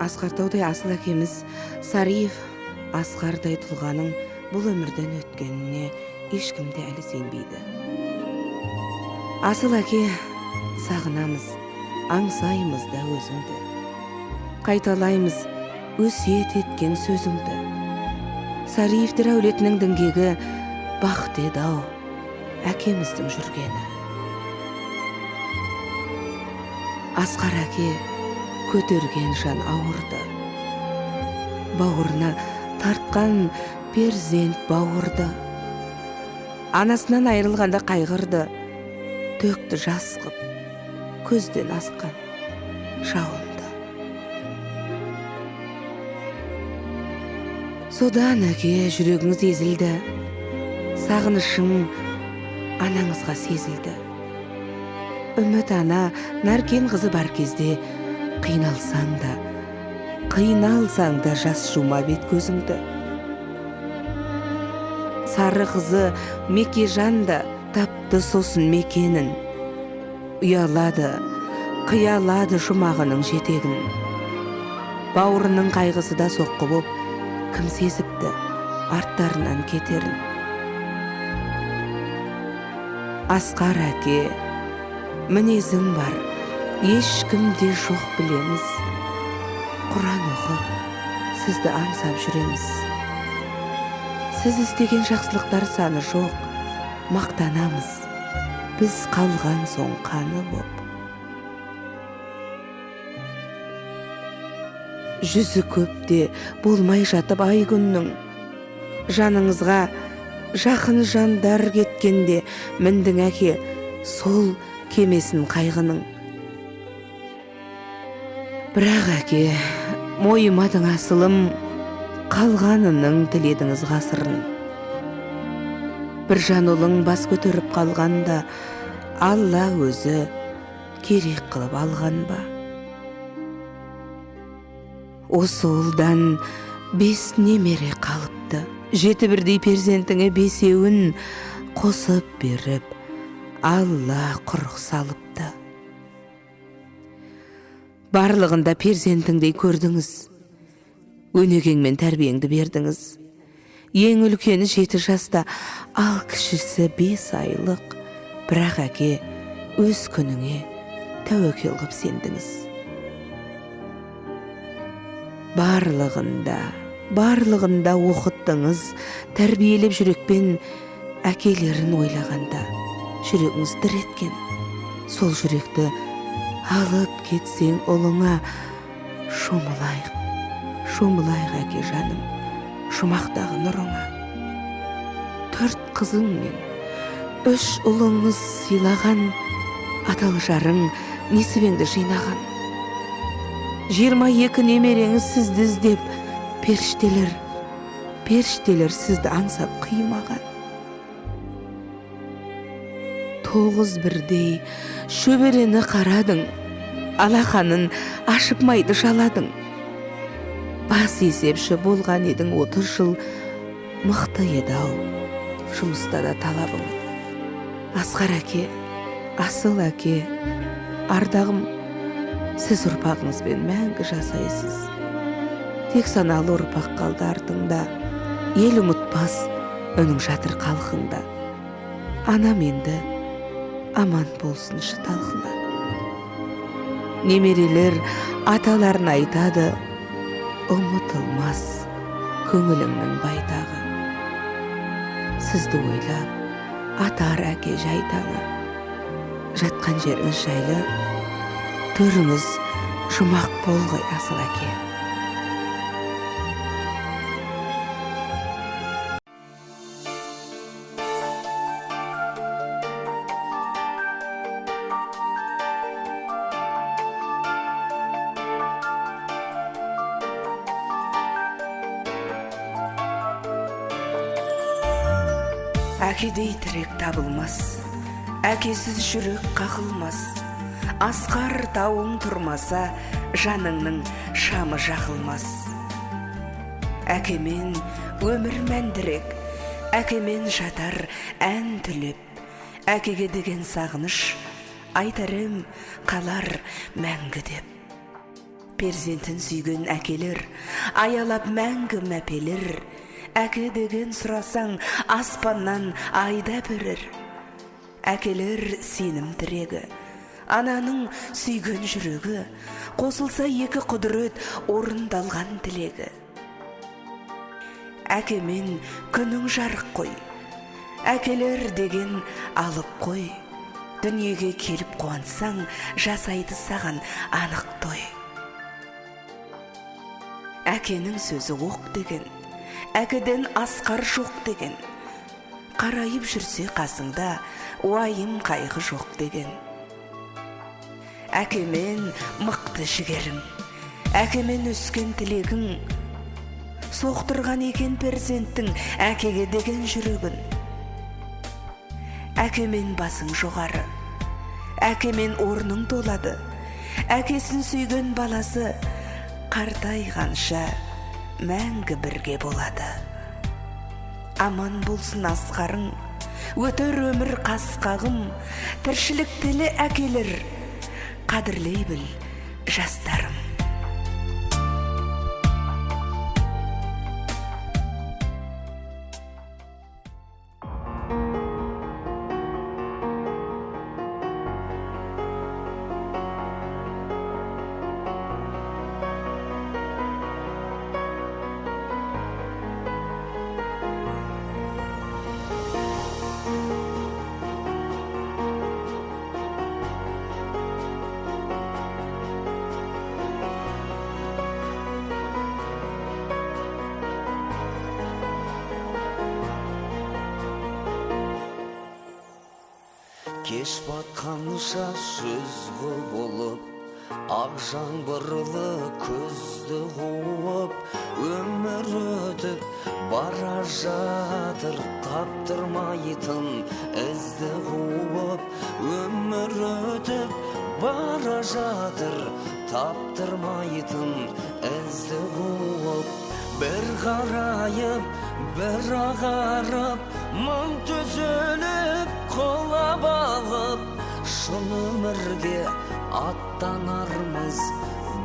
Асқар таудай асыл әкеміз Сариев Асқардай тұлғаның бұл өмірден өткеніне ешкім де әлі сенбейді. Асыл әке, сағынамыз, аңсаймыз да өзіңді. Қайталаймыз өсиет еткен сөзіңді. Сариевтер әулетінің діңгегі бақыт еді-ау әкеміздің жүргені. Асқар әке көтерген жан ауырды. Бауырына тартқан перзент бауырды. Анасынан айырылғанда қайғырды, төкті жас қып, көзден асқан жауынды. Содан әке жүрегіңіз езілді, сағынышың анаңызға сезілді. Үміт ана Наркен қызы бар кезде қиналсаң да, қиналсаң да жас жума бет көзіңді. Сары қызы Мекежан да тапты сосын мекенін. Ұялады, қиялады жұмағының жетегін. Бауырының қайғысы да соққы боп, кім сезіпті арттарынан кетерін. Асқар әке, мінезің бар, ешкімде жоқ білеміз. Құран оқып, сізді аңсап жүреміз. Сіз істеген жақсылықтар саны жоқ, мақтанамыз. Біз қалған соң қаны боп. Жүзі көпте болмай жатып ай күннің, жаныңызға жақын жандар кеткенде міндің әке сол кемесін қайғының. Бірақ әке, мойымадың асылым, қалғанының тіледіңіз ғасырын. Бір жан ұлың бас көтеріп қалғанда, Алла өзі керек қылып алған ба? Осы ұлдан 5 немере қалыпты. 7 бірдей перзентіңе 5-еуін қосып беріп, Алла құрық салыпты. Барлығында перзентіңдей көрдіңіз, өнегеңмен тәрбиеңді бердіңіз. Ең үлкені 7 жаста, ал кішісі 5 айлық. Бірақ әке, өз күніңе тәуекел қып сендіңіз. Барлығында, барлығында оқыттыңыз, тәрбиелеп жүрекпен әкелерін ойлағанда жүрегіңіз дір еткен. Сол жүректі алып кетсең ұлыңа, шомылайық, шомылайық әке жаным, жұмақтағы нұрыңа. 4 қызың мен 3 ұлыңыз сыйлаған, адал жарың несібеңді жинаған. 22 немереңіз сізді іздеп, періштелер, періштелер сізді аңсап қимаған. 9 бірдей шөберені қарадың, алақанын ашып майды жаладың. Бас есепші болған едің 30 жыл, мықты еді-ау жұмыста да талабың. Асқар әке, асыл әке, ардағым, сіз ұрпағыңызбен мәңгі жасайсыз. Тек саналы ұрпақ қалды артыңда, ел ұмытпас үнің жатыр халқыңда. Анам енді аман болсыншы талқыңа. Немерелер аталарын айтады, ұмытылмас көңіліңнің байтағы. Сізді ойлап атар әке жай таңы. Жатқан жеріңіз жайлы, төріңіз жұмақ болғай асыл әке. Әкедей тірек табылмас, әкесіз жүрек қағылмас. Асқар тауың тұрмаса, жаныңның шамы жағылмас. Әкемен өмір мәндірек, әкемен жатар ән түлеп. Әкеге деген сағыныш, айтарым қалар мәңгі деп. Перзентін сүйген әкелер, аялап мәңгі мәпелер, әке деген сұрасаң аспаннан айда берер. Әкелер сенім тірегі, ананың сүйген жүрегі, қосылса екі құдірет орындалған тілегі. Әкемен күнің жарық қой, әкелер деген алып қой, дүниеге келіп қуансаң, жасайды саған анық той. Әкенің сөзі оқ деген, әкеден асқар жоқ деген, қарайып жүрсе қасыңда уайым қайғы жоқ деген. Әкемен мықты жігерің, әкемен өскен тілегің, соқтырған екен перзенттің әкеге деген жүрегін. Әкемен басың жоғары, әкемен орның толады, әкесін сүйген баласы қартайғанша мәңгі бірге болады. Аман болсын асқарың, өтер өмір қасқағым, тіршілік тілі әкелер, қадірлей біл жастарым. Кеш батқанша жүз құбылып, ақ жаңбырлы күзді қуып, өмір өтіп бара жатыр, таптырмайтын ізді қуып, өмір өтіп бара жатыр, таптырмайтын ізді қуып, бір қарайып, бір ағарып, мың түзеліп, құлап алып, шын өмірге аттанармыз,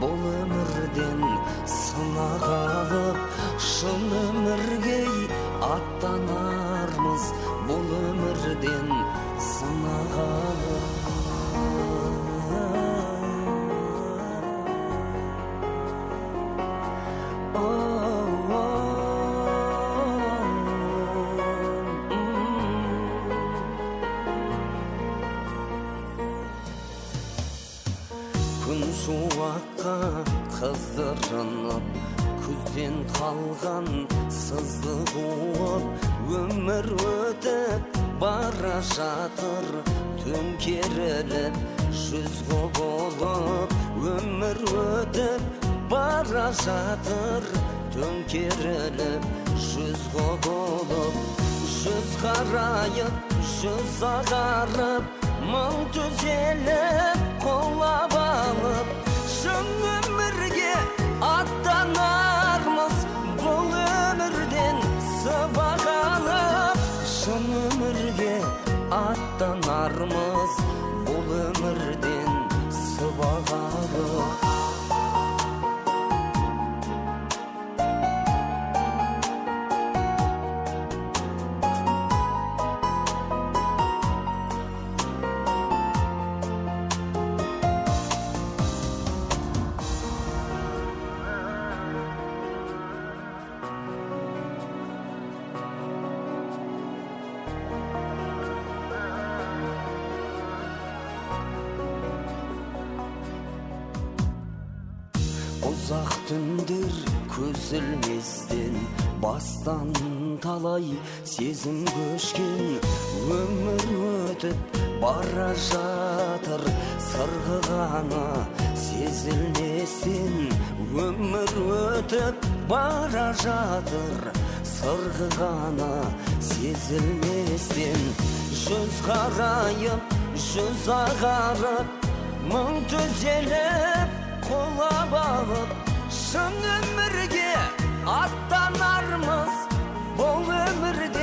бұл өмірден сынақ алып, шын өмірге аттанармыз, бұл өмірден сынақ алып. Күн шуаққа қыздырынып, күзден қалған сызды қуып, өмір өтіп бара жатыр, төңкеріліп жүз құбылып, өмір өтіп бара жатыр, төңкеріліп жүз құбылып, жүз қарайып, жүз ағарып, мың түзеліп, құлап алып, шын өмірге аттанармыз, бұл өмірден сыбаға алып, шын өмірге аттанармыз, бұл өмірден сыбаға алып. Ұзақ түндер көз ілместен, бастан талай сезім көшкен, өмір өтіп бара жатыр, сырғығаны сезілместен, өмір өтіп бара жатыр, сырғығаны сезілместен, жүз қарайып, жүз ағарып, мың түзеліп, құлап алып, шын өмірге аттанармыз, бұл өмірде